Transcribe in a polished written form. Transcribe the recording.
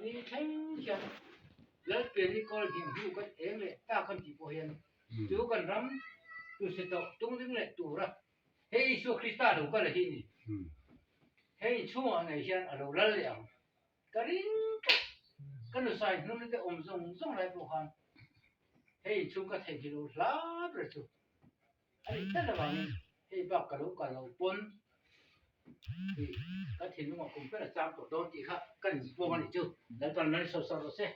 ni thleng hian Lalpiani kawl hniam hnu kan eng leh ta kan tih pawh hian chu kan ram tu se tawh tung ding leh tura hei Isua Krista lo kal a hi ni. Hei inchhungah ngei hian a lo lal leh ang. Ka ring tlat. Ka nusai hnung te awm zawng zawng lai pawh khan hei inchhung ka theihnghilh lo hla ber chu a nih tlat avangin hei bak ka lo kal lo pawn tih ka thinlungah kum ber a chang tawh dawn tih kha ka inpuang a nih chu. Lalpan man sawr sawr rawh se.